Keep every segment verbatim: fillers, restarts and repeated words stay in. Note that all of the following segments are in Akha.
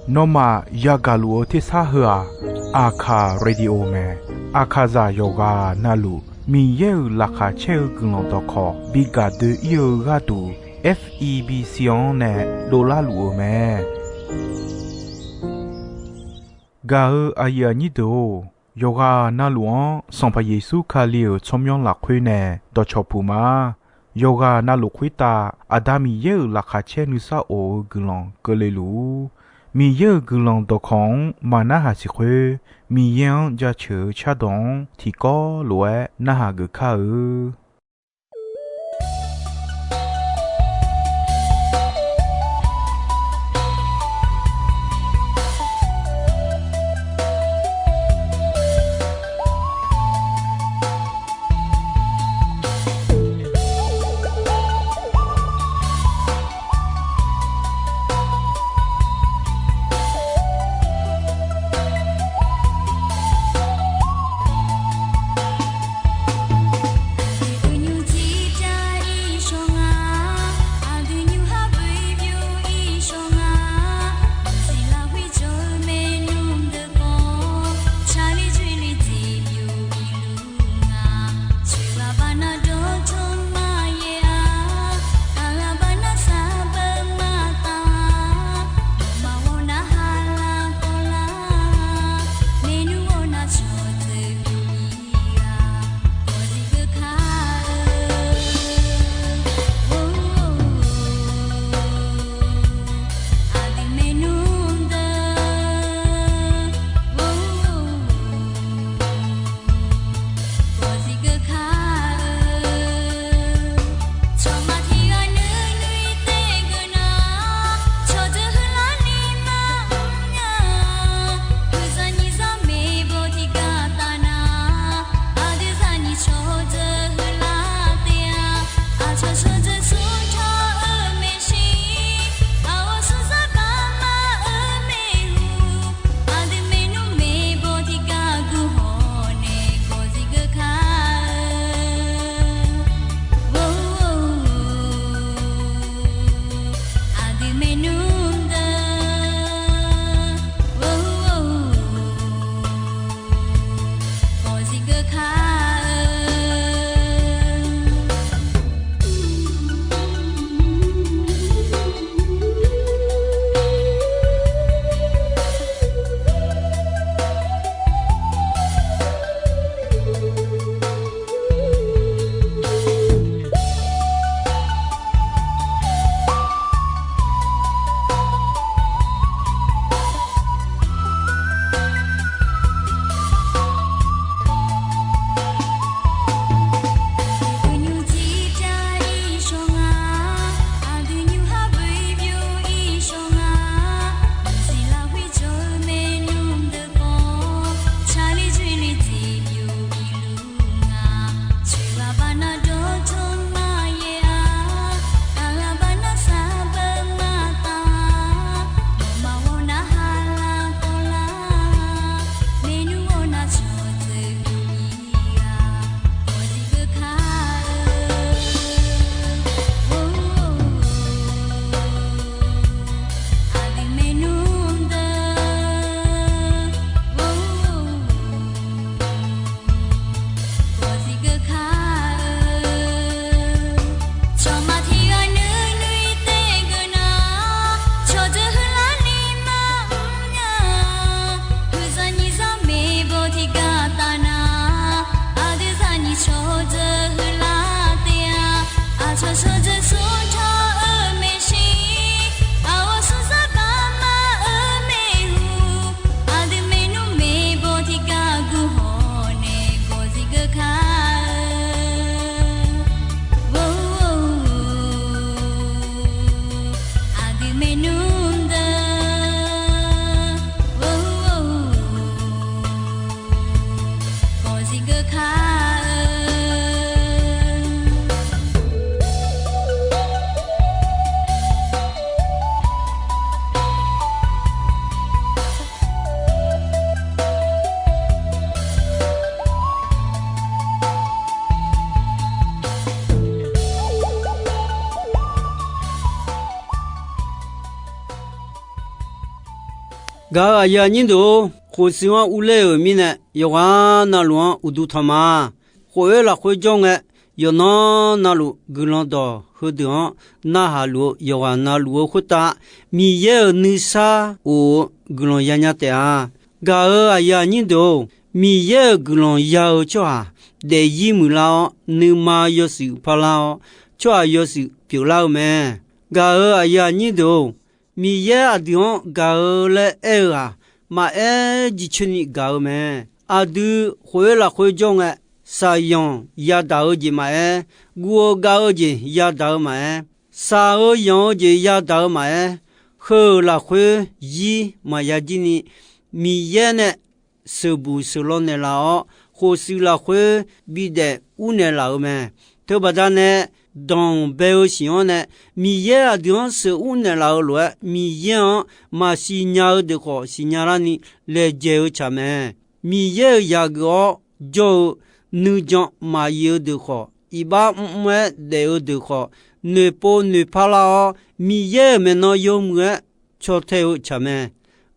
Nawmaf yagaq luf-eu tersar heu-aq, Aqkaq Radio mae. Aqkaqzaq yawqghaq navluf Miqyaer-euq laqkhaq caer-eu guiqlanq dawqkawq bi gaq doe-ir-eu gharduq, F E B C-anr nae dovlar luf-eu mae. Gaq-eu aqyuif aqnyir deuq-or, yawqghaq navluf-anr Sanqpaq Yeqsur Kali-euq tsawrmyanr lafkhoer nae dawqcawq puq ma. Yawqghaq navluf khoertav Aqda Miqyaer-euq laqkhaq caer nuisar of-eu guiqlanq keuvle luf-ur. Miqyaer-euq guiqlanq dawqkawq-anr maqnarhaq siq khoer, Miqyaer-anr jaceuq-eu cardawq-anr tiqkawv lof-aer narhaq geuf kar-eu. Gaq-euq aqyuif aqnyir deuq-or, khof shuif-anr urler-euq mirnae, yawqghaq navluf-anr uqduq tanq ma. Khof-oer lafkhoer jawr ngae, yawqnan navluf guiqlanq dawq heudeuq-anr narhaq luf-eu yawqghaq navluf-eu khoertav, Miqyaer-euq nuisar of-eu guiqlanq yanya taef-a. Gaq-euq aqyuif aqnyir deuq-or, Miqyaer-euq guiqlanq ya-eu tsawrhaq daefzir muiqlar-awr, nuima yawshuif parlar-awr, tsawrhaq yawshuif pyeuflar-eu mae. Gaq-euq aqyuif aqnyir deuq-or, Miqyaer aqdui-anr gaq-eu laer aer-eu-aq, maqaer jircoer ni gaq-eu mae. Aqdui khof-oer lafkhoer jawr ngae, shaqyanq yadaq-eu jeq maqaer, guv-eu gav-eu jeq yadaq-eu maqaer, shaq-eu yanq-eu jeq yadaq-eu maqaer, heu-euq lafkhoer zir maqya jir ni, Miqyaer nae sheuqbuq sheuqlaw naeqlaf-awr, khof shuif lafkhoer bidaef ur naeqlaf-eu mae. Teubaqda nae, danqbae-eu siq-anr nae, Miqyaer aqdui-anr sheuqur naeqlaf-eu lof-aer, Miqyaer-anr maqsiq nya-eu deuq khawf siqnya larni laejae-eu tsaq mae. Miqyaer-euq yaqgeuf-awr jawr-eu nuijan maqyif-eu deuq khawf, iqbax mrmr-aer daef-eu deuq khawf, noeqpov noeqpar lar-awr, Miqyaer-euq maeqnan yawmuiq-aer caw tae-eu tsaq mae.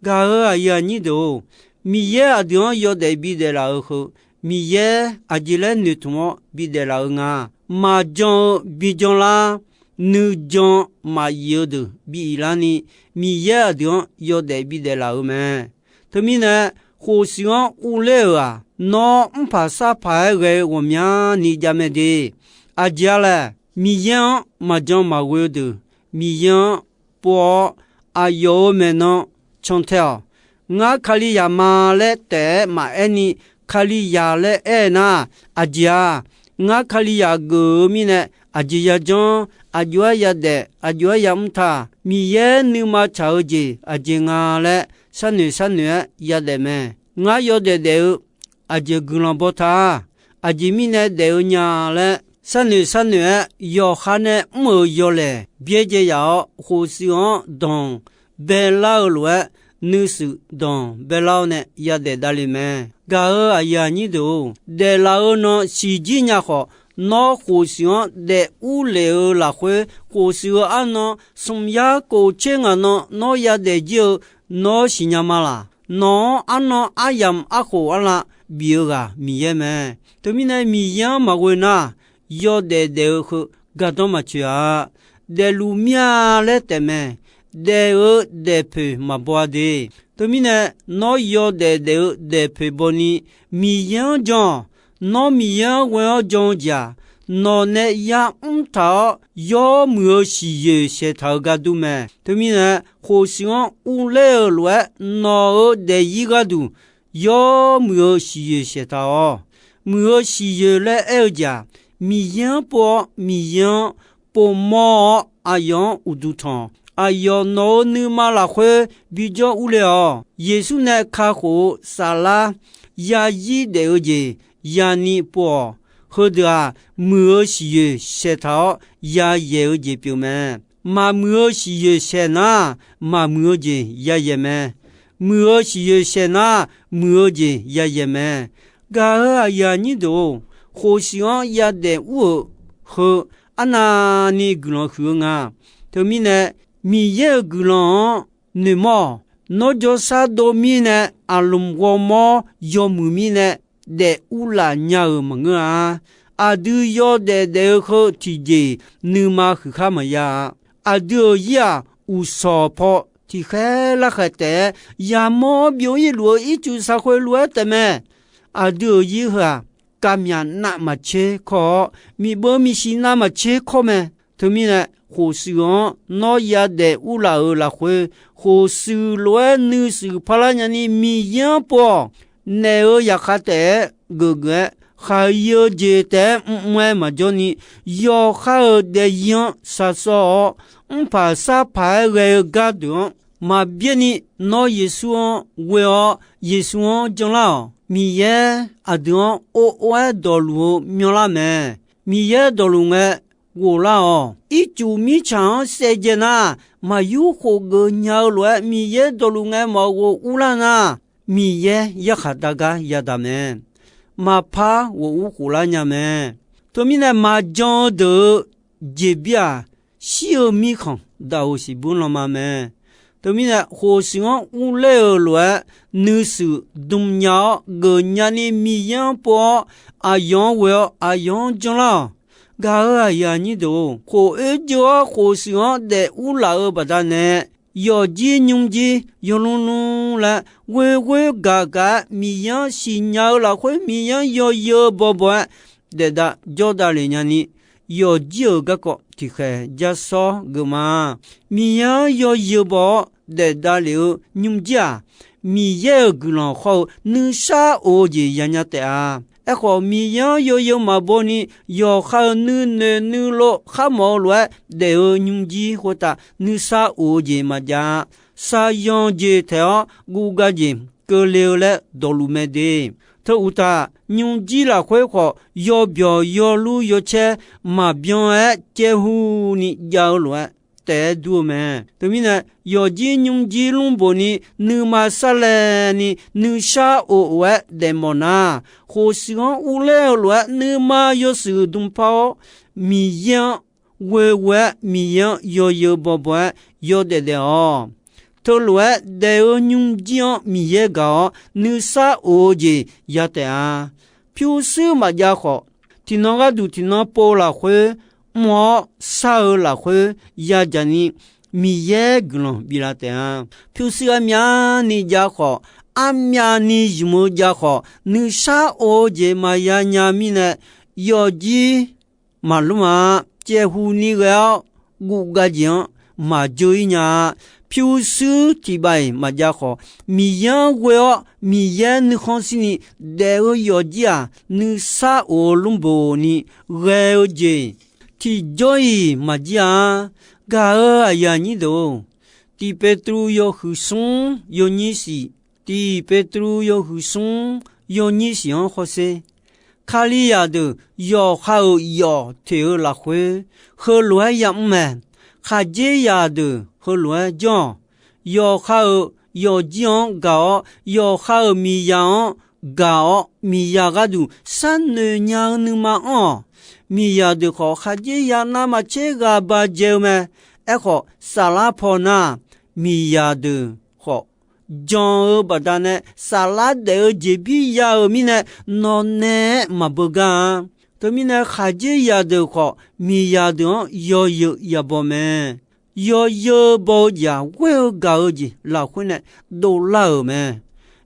Gaq-euq aqyuif aqnyir deuq-or, Miqyaer aqdui-anr yawdaef bidaef laf-eu heu, Miqyaer aqjeq laer noeqtmq-awr bidaef laf-eu nga. Maqjan-eu bijan lar, nuijan maqyif-eu deuq bi if larni, Miqyaer aqdui-anr yawdaef bidaef laf-eu mae. Teumirnae, khof shuif-anr urler-euq-aq, nawr mrpaq sarpaq-aer ghae-eu ghawqmyani jav mae de. Aqjeq-a laer, Miqyaer-anr maqjan maqghoe-eu deuq, Miqyaer-anr pov-awr, aqyawf-euq maeqnan cantae-awq. Ngar Kalizaq ma laer taef-aer maqaer ni, Kalizaq laer aer-eu nar, aqjeq-a, ngar Kalizaq geuf-eu mirnae, aqjeq yajanr, aqjox-aer yadaef, aqjox-aer yamr ta, Miqyaer nuima tsaq-eu jeq aqjeq nga laer, sharnoeq sharnoeq-aer yadaef mae. Ngar yawdaef daef-eu aqjeq guiqlanq baw ta, aqjeq mirnae daef-eu nya laer, sharnoeq sharnoeq-aer yawqha nae mr-euq yawlaeq byaerdzae yaf-awr, khof shuif-anr danq baelar-eu lof-aer, nuishuif danq baelar-awr nae yadaef davle mae. Gaq-euq aqyuif aqnyir deuq-or, daeflaf-eu nan siqjir nya khawf, nawr khof shuif-anr daef urlef-eu lafkhoer, khof shuif-eu arnan smq yar kof tser ngaq nan nawr yadaef jir-eu nawr siqnya ma laq. Nawq-anr arnan aryamq arkhof arlav bif-eu ghaq Miqyaer mae. Teumirnae Miqyaer-anr maqghoe nar, yawdaef daef-eu heu gardanr maqtsoeq-a. Daefluf mir-a laer taefmae. Daef-eu daefpoeq maqbaw-a de. Teumirnae nawr yawdaef daef-eu daefpoeq bawni Miqyaer-anr jan-awq. Nawr Miqyaer-anr ghoe-awr jan-eu jeq-aq, nawq nae yamr taq-awr yawmuiq-eu siqyoeq saeqtaq-eu gar dur mae. Teumirnae khof shuif-anr urler-eu lof-aer nawq-euq daefzir gharduq yawmuiq-eu siqyoeq saeqtaq-awq. Muiq-eu siqyoeq laer aer-eu jeq-aq, Miqyaer-anr pov-awr Miqyaer-anr povmawr-awr aqyawf-anr uqduq tanq. Aqyawf nawq-euq nuima lafkhoer bijawr urle-awq. Yeqsur nae kakhof-eu saflar yazir daef-eu jeq yani pov-awq. Heudeuq-aq, muiq-eu siqyoeq saeqtaq-awr yayaeq-eu jeq pyeuf mae. Maqmuiq-eu siqyoeq saeq nar, maqmuiq-eu jeq yayaeq mae. Muiq-eu siqyoeq saeq nar, muiq-eu jeq yayaeq mae. Gaq-euq aqyuif aqnyir deuq-or, khof shuif-anr yadaef ur-euq heu arnavni guiqlanq huiq-eu nga. Teumirnae, Miqyaer-euq guiqlanq-anr noeqmawr-awq. Nawr jawrshar dov mirnae, aqlmq ghawrmawr yawmuiq mirnae, daef urlaf nya-euq maqngeur-a. Aqdui yawdaef daef-eu heu tiqjeq nuima huiqkhar maqya-a. Aqdui-euq zir-aq, uqshawq paw tiqkhaer larkhaeq taef-aer yamawr-awr byov-ir luf-eu ircuf shaqkhoeq lof-aer taefmae. Aqdui-euq zir heu-aq, kavmyaq navmaqtser kawr-awr, miqbeuv miqsiq navmaqtser kawr mae. Teumirnae, khof shuif-anr nawr yadaef urlaf-euq lafkhoer, khof shuif lof-aer nuishuif parlar nyani Miqyaer-anr pov-awq. Naef-euq zaqkhav taef-aer geufgeuf-aer, khaqyi-eu jeq taef-aer mrmr-aer maqjawr ni, yawqha-euq daefzir-anr shaqshawr-awr, mrpaq sarpaq-aer ghae-eu gardeuq-anr maqbyaer ni, nawr Yeqsur-anr ghoe-awr Yeqsur-anr janlar-awq. Miqyaer aqdui-anr or or-aer dawqluf-eu myanrlar mae. Miqyaer dawqluf ngae ghoflar-awq. Ircuf mirtsaq-anr saevdzae nar, maqyur khof geuf nya-eu lof-aer Miqyaer dawqluf ngae maqghof urlar nar, Miqyaer yarkhaq dar gar yadaq mae. Maqpar ghof ur khoflar nya mae. Teumirnae maqjan-eu deuq-eu jeqbir-aq, shir-eu mirkhanq daqoq siqbur lanma mae. Teumirnae, khof shuif-anr urler-euq lof-aer, nuishuif dmq nya-awr geufnya ni Miqyaer-anr pov-awr, aqyawf-anr ghoe-awr aqyawf-anr janlar-awq. Gaq-euq aqyuif aqnyir deuq-or, khof oer jeuv-awr khof shuif-anr daef urlaf-euq baqdanae, yawqjir nymrjir yawlmr lmr laer ghoeghoer gaq gaq-aer Miqyaer-anr siqnya-eu lafkhoer Miqyaer-anr yawzeu bawbaw-aer daefdav jawrdav lef nyani, yawqjir-euq garkawv tiqkhaeq jar sawr geuf ma. Miqyaer-anr yawzeu baw-awr daefdav lef-eu nymrjir-aq, Miqyaer-euq guiqlanq hawr-eu nuisar of-eu jeq yanya taef-a. Aerkhawf, Miqyaer-anr yawzeu maqbaw ni yawqha-euq nuinoeq nuilov kharmawf-eu lof-aer daef-eu nymrjir khoertav nuisar of-eu jeq maqjav-a. Shaqyanq jeq taeq-awr guvgav jeq keuvle-eu laer dawqluf mae de. Teu uqtaf, nymrjir lafkhoer khawf yawbyawq yawlur yawcaer maqbyan-aer caevhu ni jav-eu lof-aer taef-aer dur-eu mae. Teumirnae, yawqjir nymrjir lmrbof ni nuima sarlaev ni nuisar of-aer daefmawf nar, khof shuif-anr urler-eu lof-aer nuima yawshuif dm par-awr, Miqyaer-anr ghoeghoe-aer Miqyaer-anr yawzeu bawbaw-aer yawdaef daef-awq. Teulof-aer daef-eu nymrjir-anr Miqyaer gaq-awr nuisar of-eu jeq ya taef-a. Pyurshuir maqjav khawf, tiqnan gharduq tiqnan pov lafkhoer mr-awr shar-eu lafkhoer yajaq ni Miqyaer guiqlanq biflaf taef-a. Pyurshuir armyavni jav khawf, armyavni zmq-eu jav khawf, nuisar of-eu jeq maqya nya mirnae, yawqjir maqlmr-a. Caevhu ni ghae-awr guvgav jeq-anr maqjeu-ir nya-a. Pyurshuir tiqbav-iq maqjav khawf, Miqyaer-anr ghoe-awr Miqyaer nuikhanr shirni daef-eu yawqjir-aq, nuisar of-eu lmrbof ni ghae-eu jeq tiqjawr-iq maqjir-a. Gaq-euq aqyuif aqnyir deuq-or, Tiq Petru yawhuiq smr yawnyir shiq, Tiq Petru yawhuiq smr yawnyir shiq-anr hawsher. Kalizaq deuq yawqha-euq yawf teq-eu lafkhoer heulof-aer yamr mae. Khaqdzerzaq deuq heulof-aer janr-awq. Yawqha-euq yawfjir-anr gaq-awr, yawqha-euq miqzaq-anr gaq-awr, miqzaq gharduq sharnoeq nya-eu nuima anr-awq. Miqzaq deuq khawf, khaqdzerzaq navmaqtser ghaq ba dzae-eu mae. Aerkhawf, saflar paw nar, miqzaq deuq khawf jan-eu baqdanae, saflar daef-eu jeqbir ya-euq mirnae, nawq naeq-aer maqbeugar-a. Teumirnae, khaqdzerzaq deuq khawf, miqzaq deuq-anr yawzeu yabaw mae. Yawzeu baw-eu jeq-aq, ghoer-eu gaq-eu jeq lafkhoer nae dovlar-euq mae.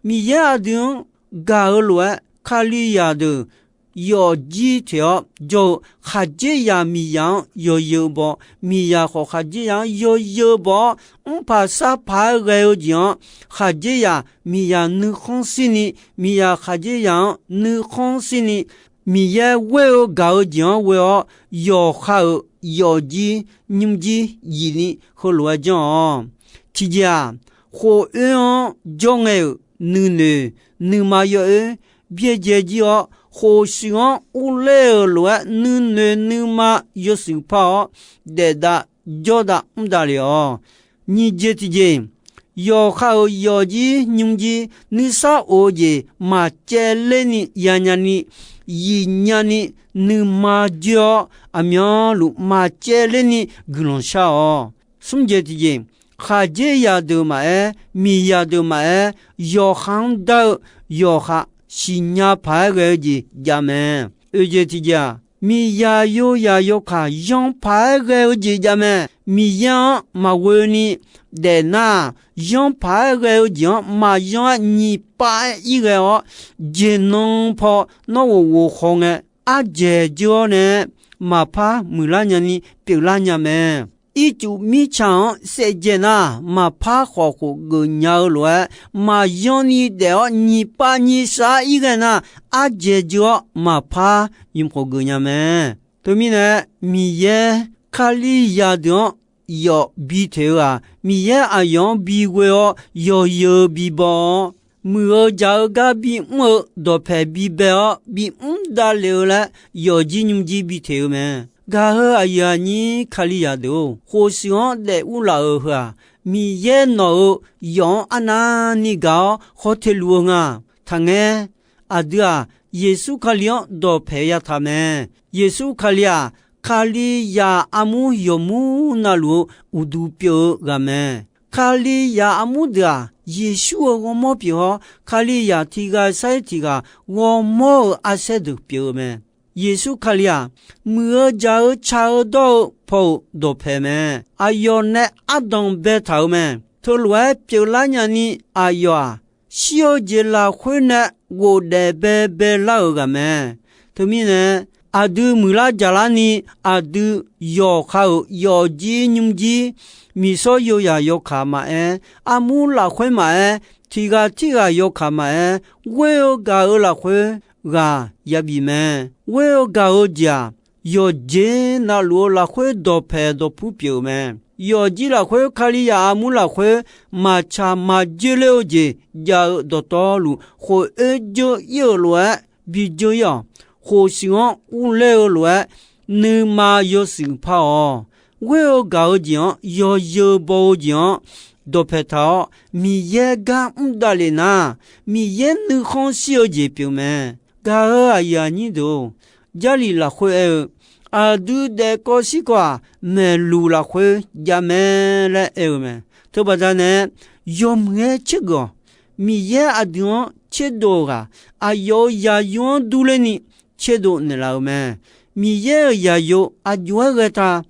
Miqyaer aqdui-anr gaq-eu lof-aer, Kalizaq deuq yawfjir teq-awr jawr-eu khaqdzerzaq miqzaq-anr yawzeu baw, miqzaq khawf khaqdzerzaq-anr yawzeu baw-awr, mrpaq sarpaq-aer ghae-eu jeq-anr, khaqdzerzaq miqzaq nuikhanr shirni, miqzaq khaqdzerzaq-anr nuikhanr shirni, Miqyaer ghoer-eu gaq-eu jeq-anr ghoe-awr, yawqha-euq yawfjir nymrjir yifni heulof-aer janr-awq. Tiqjeq-aq, khof oer-anr jawr ngae-euq nuinoeq nuima yawoer byaerdzae jir-awr, khof shuif-anr urler-euq lof-aer nuinoeq nuima yawshuif par-awr, daefdav jawrdav mr davlef-awq. Nyiq jeq tiqjeq, yawqha-euq yawfjir nymrjir nuisar of-eu jeq maqcaevler ni yanya ni, yif nya ni, nuima joer-awr, aqmyanluf maqcaevler ni guiqlanq shar-awq. Smr jeq tiqjeq, khaqdzerzaq deuq maqaer, miqzaq deuq maqaer, yawqha-anr dar-eu yawqha siqnya paq-aer ghae-eu jeq jav mae. Oeq jeq tiqjeq-aq, miqzaq yozaq yawkaq yanr paq-aer ghae-eu jeq jav mae. Miqyaer-anr maqghoe ni daefnar, yanr paq-aer ghae-eu jeq-anr maqyanr-aer nyiq pav-aer ir ghae-awr, jeqnan paw nawr ghof ghof haw ngae, ardzaeq dzeur-awr nae maqpar muiqlar nyani pyeuflar nya mae. Ircuf mirtsaq-anr saevdzae nar, maqpar khawf khof geufnya-eu lof-aer, maqyanr ni daef-awr nyiq pav nyiq sar-aer ir ghae nar, ardzaeq dzeur-awr maqpar ymq khof geufnya mae. Teumirnae, Miqyaer Kalizaq deuq-anr yawf bi teq-eu-aq, Miqyaer aqyawf-anr bi ghoe-awr yawzeu bibaw-awr, muiq-eu jaq-eu gar bimr-eu dawqpaeq bibae-awr bimr davlef-eu laer yawfjir nymrjir bi teq-eu mae. Gaq-euq aqyuif aqnyir Kalizaq deuq-or, khof shuif-anr daef urlaf-euq heu-aq, Miqyaer nawq-euq yawf-anr arnavni gaq-awr khawf teq luf-eu nga. Taqngaer, aqdui-aq, Yeqsur Kali-anr dawqpaeq yataq mae. Yeqsur Kali-aq, Kalizaq armur yawqmur navluf-eu uqduq pyeuf-eu ghaq mae. Kalizaq armur deuq-aq, Yeqsur-euq ghawrmawr pyeuf-awr, Kalizaq tiq ghaq sar-iq tiq ghaq ghawrmawr-euq arsaer deuq pyeuf-eu mae. Yeqsur Kali-aq, muiq-eu jaq-eu tsaq-eu dawr-eu paw-euq dawqpae mae. Aqyawf nae ardanq baetaq-euq mae. Teulof-aer pyeuflar nyani, aqyawf-aq, shir-eu jeq lafkhoer nae ghofdaef baebae lar-euq ghaq mae. Teumirnae, aqdui muiqlar jaqlar ni, aqdui yawqha-euq yawfjir nymrjir, miqsawr yoyaq yawkaq maqaer, armur lafkhoer maqaer, tiq ghaq tirghaq yawkaq maqaer, ghoer-eu gaq-eu lafkhoer ghaq yabif mae. Ghoer-eu gaq-eu jeq-aq, yawqjeq navluf-eu lafkhoer dawqpae dawqpur pyeuf-euq mae. Yawfjir lafkhoer, Kalizaq armur lafkhoer, maqtsaq maqjoe ler-eu jeq jav-eu dawqtawvluf, khof-oer dzeur ir-euq lof-aer bi dzeur ir-awq. Khof shuif-anr urler-eu lof-aer, nuima yawshuif par-awq. Ghoer-eu gaq-eu jeq-anr, yawzeu baw-eu jeq-anr dawqpae taq-awr, Miqyaer gar mr davlef nar, Miqyaer nuikhanr shir-eu jeq pyeuf mae. Gaq-eu aqyuif aqnyir deuq-or, Jarlif lafkhoer aer-eu, aqdui daefkawv shirkawv-aq, maeqluq lafkhoer jav mae laer aer-eu mae. Teubaqda nae, yawmuiq-aer tsergeuf-awq. Miqyaer aqdui-anr tserdov-euq ghaq, aqyawf-euq zaqyo-anr durler ni tserdov naeqlaf-euq mae. Miqyaer-euq zaqyo aqjox-aer ghae ta,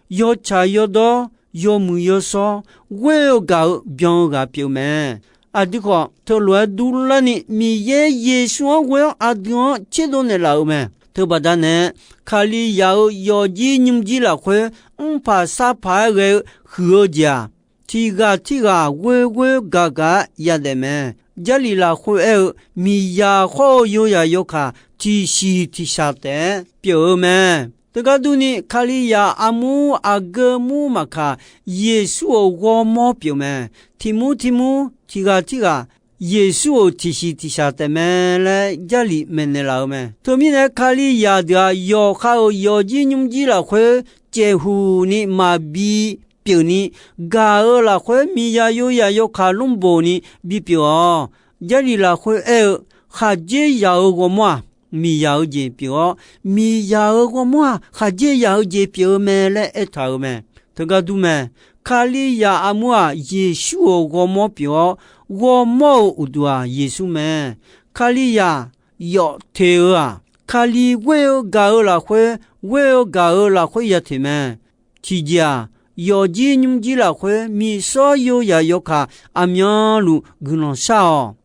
yawtsaq yawdawr, yawmuiq yawshawr, ghoer-eu gaq-eu byan-eu ghaq pyeuf mae. Aqdui khawf, teulof-aer durlarni Miqyaer Yeqsur-anr ghoe-awr aqdui-anr tserdov naeqlaf-euq mae. Teubaqda nae, Kalizaq-euq yawfjir nymrjir lafkhoer mrpaq sarpaq-aer ghae-eu huiq-eu jeq-aq, tiq ghaq tirghaq ghoer ghoer gaq gaq-aer yadaef mae. Jarlif lafkhoer aer-eu, miqzaq khawr-eu yoyaq yawkaq tiqsiq tiqshaq taef-aer pyeuf-eu mae. Teugar durni, Kalizaq armur aqgeu mur maqkaq, Yeqsur-euq ghawrmawr pyeuf mae. Tiq mur tiq mur, tiq ghaq tirghaq, Yeqsur-euq tiqsiq tiqshaq taef mae laer Jarlif maeqnaeq laf-eu mae. Teumirnae, Kalizaq deuq-aq, yawqha-euq yawfjir nymrjir lafkhoer caevhuq ni maqbi pyeuf ni, gaq-eu lafkhoer miqzaq yoyaq yawkaq lmrboq ni bipyeuf-awq. Jarlif lafkhoer aer-eu, khaqdzerzaq-euq ghawrmawr-aq, miqzaq-eu jeq pyeuf-awr, miqzaq-euq ghawrmawr-aq, khaqdzerzaq-eu jeq pyeuf-eu mae laer aertaq-euq mae. Teugar dur mae. Kalizaq armur-aq, Yeqsur-euq ghawrmawr pyeuf-awr, ghawrmawr-euq uqduq-aq, Yeqsur mae. Kalizaq yawf teq-eu-aq, Kali ghoer-eu gaq-eu lafkhoer, ghoer-eu gaq-eu lafkhoer ya teq mae. Tiqjeq-aq, yawfjir nymrjir lafkhoer miqsawr yoyaq yawkaq aqmyanluf guiqlanq shar-awq.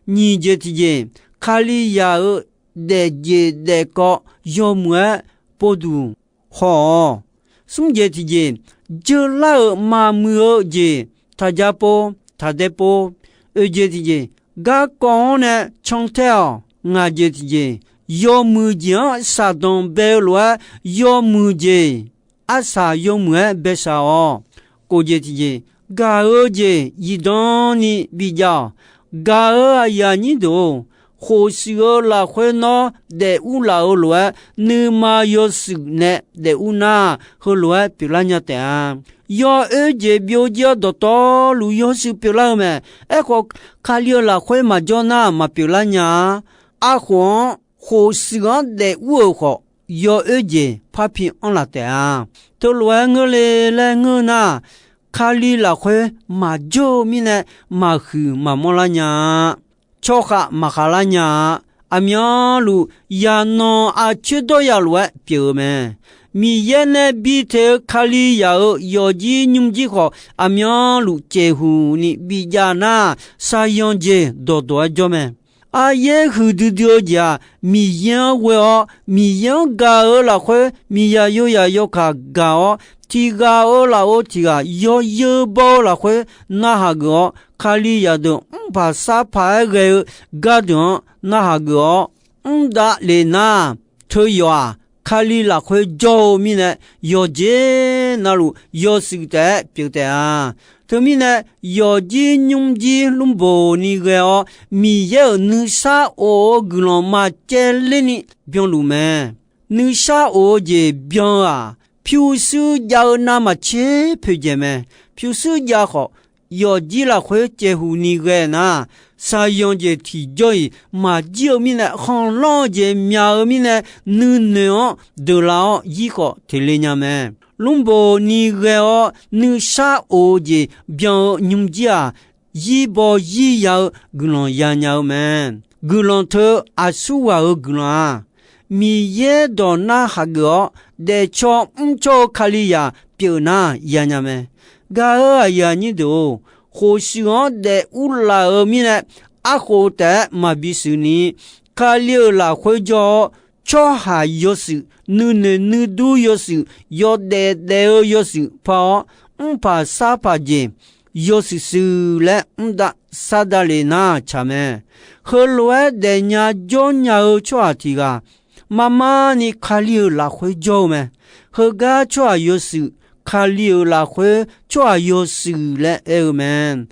Nyiq jeq tiqjeq, Kalizaq-euq daefjeq daefkawv yawmuiq-aer povduq haw-awq. Smr jeq tiqjeq, jeular-euq maqmuiq-eu jeq, taqja pov taqdae pov. Oeq jeq tiqjeq, garkawv-anr nae cantaer-awq. Ngaq jeq tiqjeq, yawmuiq jeq-anr shaqdanq bae-eu lof-aer, yawmuiq jeq arsaq yawmuiq-aer baeshaq-awq. Kof jeq tiqjeq, gaq-eu jeq zifdan ni bijav-awq. Gaq-eu aqyuif aqnyir deuq-or, khof shuif-eu lafkhoer nawr daef ur laf-eu lof-aer, nuima yawshuif nae daef ur nar, heulof-aer pyeuflar nya taef-a. Yawoer jeq byovjir-awr dawqtawvluf yawshuif pyeuflar-eu mae. Aerkhawf, Kali-euq lafkhoer maqjawr nar maqpyeuflar nya-a. Arkhof-anr khof shuif-anr daef ur-euq khawf, yawoer jeq parpi anrlaf taef-a. Teulof-aer ngeur le laer ngeur nar, Kali lafkhoer maqjawr-eu mirnae, maqhuiq maqmanr lar nya-a. Tsawrkhav maqkhav lar nya-a. Aqmyanluf, yaqnanq aqcoer dawr yalof-aer pyeuf-eu mae. Miqyaer nae bi teq-eu Kalizaq-euq yawfjir nymrjir khawf, aqmyanluf caevhuq ni bijav nar, saqyanq jeq dawqdawq-aer jawr mae. Aryaer huiqdui dui-eu jeq-aq, Miqyaer-anr ghoe-awr, Miqyaer-anr gaq-eu lafkhoer, miqzaq yoyaq yawkaq gaq-awr, tiq ghaq-euq lafov tiq ghaq yawzeu baw-eu lafkhoer narhaq geuf-awr, Kalizaq deuq mrpaq sarpaq-aer ghae-eu gardeuq-anr narhaq geuf-awr, mr davlef nar, teuyawf-aq, Kali lafkhoer jawr-eu mirnae, yawqjeq navluf yawshuif taef-aer pyeuf taef-a. Teumirnae, yawfjir nymrjir lmrboq ni ghae-awr, Miqyaer-euq nuisar of-eu guiqlanq maqcaevler ni byanluf mae. Nuisar of-eu jeq byan-eu-aq, pyurshuir jav-eu navmaqtser poeqdzaeq mae. Pyurshuir jav khawf, yawfjir lafkhoer caevhuq ni ghae nar, saqyanq jeq tiqjawr-iq maqjir-eu mirnae, khanqlanr-eu jeq myaq-eu mirnae, nuinoeq-anr deuqlaf-awr yir khawf teq le nya mae. Lmrboq ni ghae-awr nuisar of-eu jeq byan-eu nymrjir-aq, yir baw yir ya-eu guiqlanq yanya-eu mae. Guiqlanq teu aqsurghaq-euq guiqlanq-aq, Miqyaer dawq nar hageuf-awr daefcaw mrcaw-eu Kalizaq pyeuf nar yanya mae. Gaq-euq aqyuif aqnyir deuq-or, khof shuif-anr daef urlaf-euq mirnae, arkhof taef-aer maqbi shuif ni, Kali-euq lafkhoer jawr-awr, tsawrhaq yawshuif, nuinoeq nuidur yawshuif, yawdaef daef-eu yawshuif par-awr, mrpaq sarpaq jeq yawshuif shuif laer mr dav sar dav lef nar tsaq mae. Heulof-aer daefnya jawrnya-eu tsawrhaq tiq ghaq, marmar ni Kali-euq lafkhoer jawr-eu mae. Heugar tsawrhaq yawshuif, Kali-euq lafkhoer tsawrhaq yawshuif laer aer-eu mae.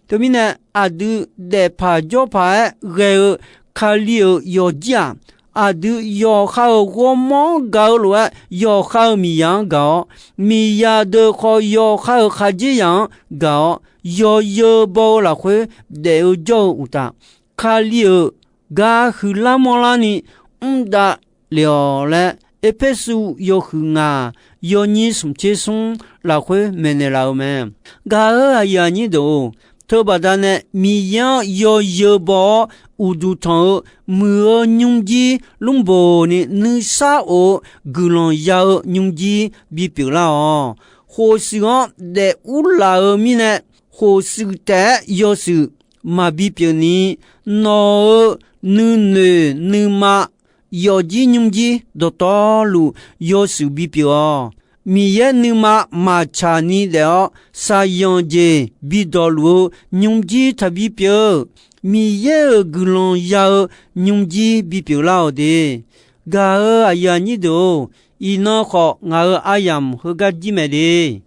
Teumirnae, aqdui daefpaq jawrpaq-aer ghae-eu Kali-euq yawfjir-aq, aqdui yawqha-euq ghawrmawr-anr gaq-eu lof-aer, yawqha-euq miqzaq-anr gaq-awr, miqzaq deuq khawf yawqha-euq khaqdzerzaq-anr gaq-awr, yawzeu baw-eu lafkhoer daef-eu jawr-eu uqtaf, Kali-euq gar huiqlar manrlar ni mr dav lef-awq laer, Erpersu yawhuiq ngaq yawnyir smq tser smr lafkhoer maeqnaeq laf-eu mae. Gaq-euq aqyuif aqnyir deuq-or, teubaqda nae Miqyaer-anr yawzeu baw-awr uqduq tanq-eu muiq-eu nymrjir lmrboq ni nuisar of-eu guiqlanq ya-eu nymrjir bipyeuf lar-awq. Khof shuif-anr daef urlaf-eu mirnae, khof shuif taef-aer yawshuif maqbi pyeuf ni, nawq-euq nuinoeq nuima yawfjir nymrjir dawqtawvluf yawshuif bipyeuf-awq. Miqyaer nuima maqtsaq ni daef-awr, shaqzanq jeq bidawq luf-eu nymrjir taqbi pyeuf-eu, Miqyaer-euq guiqlanq ya-eu nymrjir bipyeuf lar-awq de. Gaq-euq aqyuif aqnyir deuq-or, iqnan khawf ngaq-euq aryamq heugar jir mae de.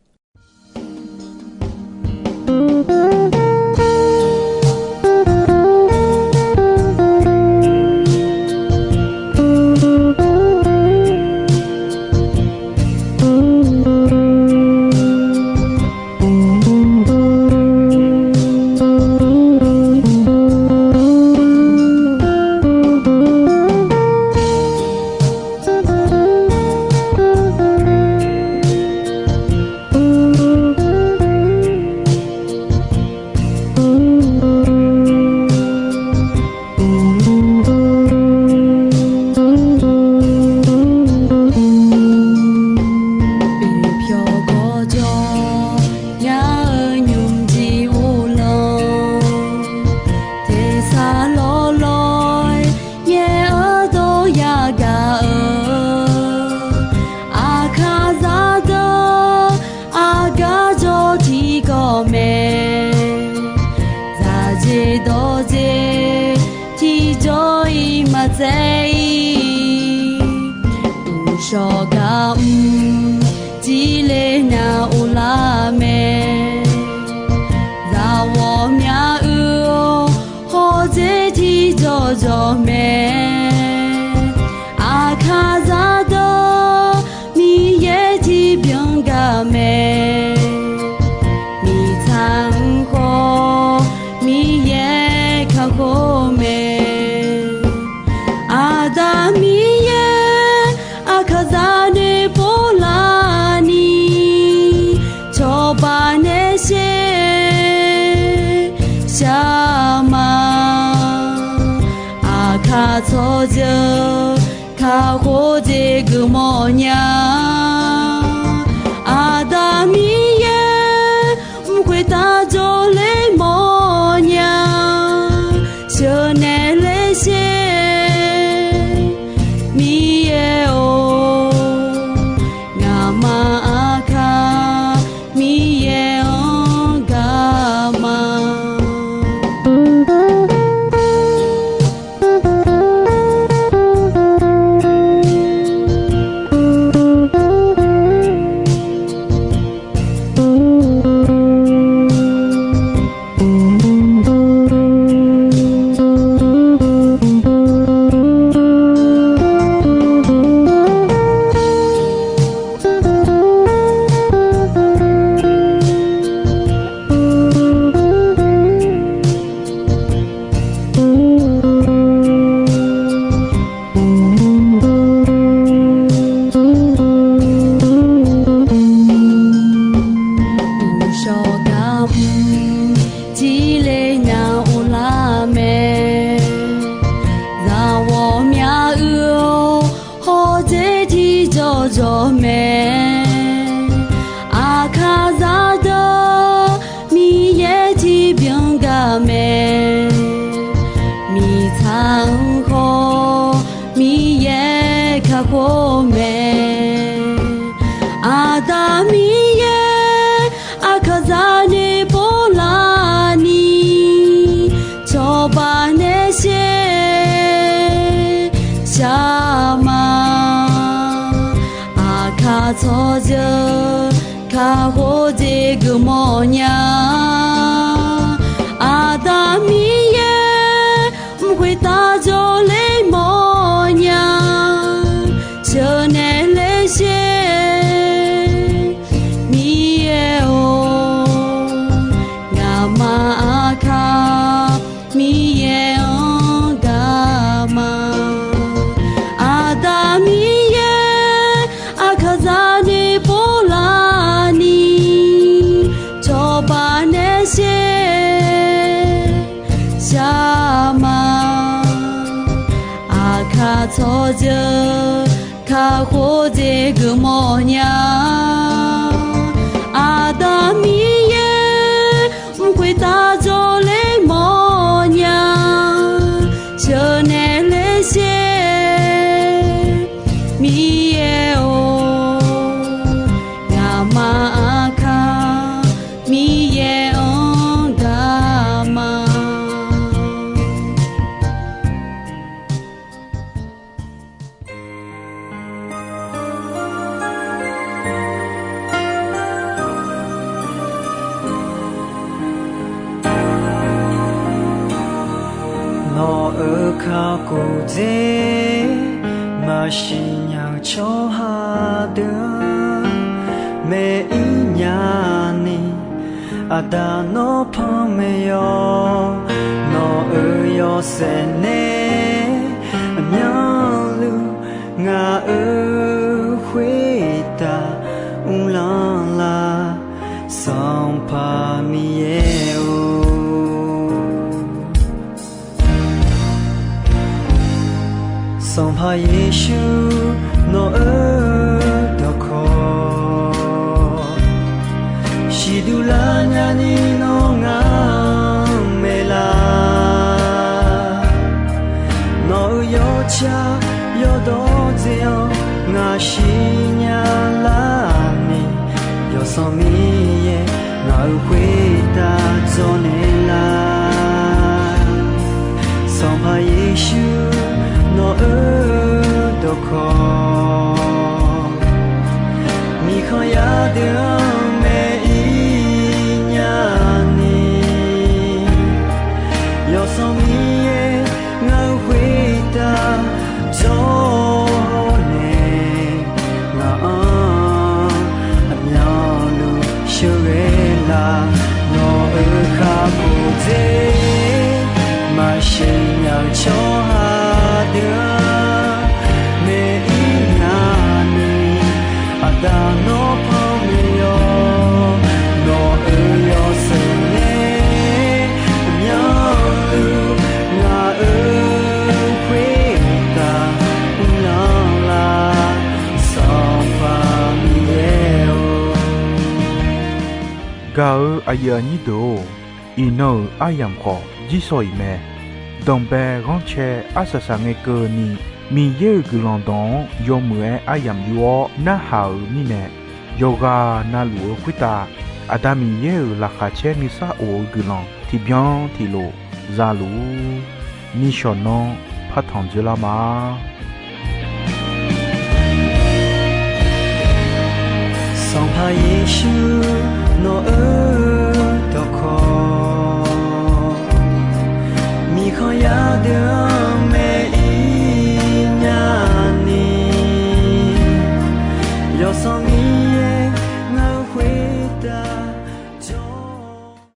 Uqpyawq gawqjawq nya-eu nymrjir uvlanr, tersar lawrlawr-aer yaer-eu dawr yagaq-eu, Aqkaqzaq deuq aqgar jawr tiqkawv mae. Zaqdzer dawqdzer tiqjawr-iq maqtsaev-ir, uqshawq gaq mr jirle nar uvlar mae. Zaqghawqmya uiq-awr hawdzer tiqjawq jawq mae. Aqkaqzaq deuq Miqyaer tiqbyan gaq mae. Miqtsaq-anr khawf Miqyaer kakhof mae. Aqda Miqyaer Aqkaqzaq noeqpov larni, cawba nae sher shar ma. Aqkaq tsawrjeuq kakhof jeq geufmawf nya. Aqda Miqyaer mq khoertav jawrler mawfnya. Sheuqnaeq ler sher Miqyaer-or, ngaqma Aqkaq Miqyaer-anr gaq ma. mr, tiqle nya uvlar mae. Zaqghawqmya uiq-awr, hawdzer tiqjawr jawr mae. Aqkaq zaqdeuq Miqyaer tiqbyan gaq mae. Miqtsaq-anr khawf Miqyaer kakhof mae. Aqda Miqyaer aqkaq zaq noeqpov laf ni, cawba nae sher shaq ma. Aqkaq tsawrjeuq kakhof jeq geufmawf nya. Aqda Miqyaer mq khoertav jawrler mawf nya. Sheuqnaeq ler sher Miqyaer-or, ngaqma aqkaq Miqyaer-anr gaq ma. Aqda Miqyaer aqkaq zaq noeqpov laf ni, cawba nae sher shaq ma. Aqkaq tsawrjeuq kakhof jeq geufmawf nya. Aqda Miqyaer mq khoertav jawrler mawf nya. Sheuqnaeq ler sher Miqyaer-or, ngaqma aqkaq Miqyaer-anr gaq ma. Nawq-euq kakhof dzer maqsiq nya-eu tsawrhaq deuq-anr maeq-ir nya ni, Aqda nawr panmaeq-awq. Nawq-euq yawshaef nae aqmyanluf ngaq-euq khoertav uvlanr lar, Sanqpaq Miqyaer-or. Sanqpaq Yeqsur, nawq-euq dawqkawq siqduq lar nyani nawr ngaq-anr maeqlar. Nawq-euq yawtsaq yawdawr dzae-awr ngaq siqnya lar ni, Yawsanr Miqyaer ngaq-euq khoertav dzawrnaeq lar. Sanqpaq Yeqsur, nawq-euq dawqkawq miqkhanq yar deuq-anr maeq-ir nya ni, Yawsanr Miqyaer ngaq-euq khoertav dzawrnaeq, ngaq-anr aqmyanluf sheuqghae lar. Nawq-euq kakhof dzer maqsiq nya-eu tsawrhaq deuq-anr maeq-ir nya ni, Aqda nawr panmaeq-awq. Nawq-euq yawshaef nae aqmyanluf ngaq-euq khoertav uvlanr lar, Sanqpaq Miqyaer-or. Gaq-euq aqyuif aqnyir deuq-or, iqnan-euq aryamq khawf jirsawq iq mae. Danqbae ghanrcae arsaq saqngae keuvni, Miqyaer-euq guiqlanq dawq-anr yawmuiq-aer aryamq yur-awr narhaq-euq mirnae, yawqghaq navluf-eu khoertav Aqda Miqyaer-euq laqkhaq caer nuisar of-eu guiqlanq tiqbyan tiqlof zaluf-ur. Nishawq nanr partanq dzeurlar ma. Sanqpaq Yeqsur, nawq-euq dawqkawq miqkhanq yar deuq-anr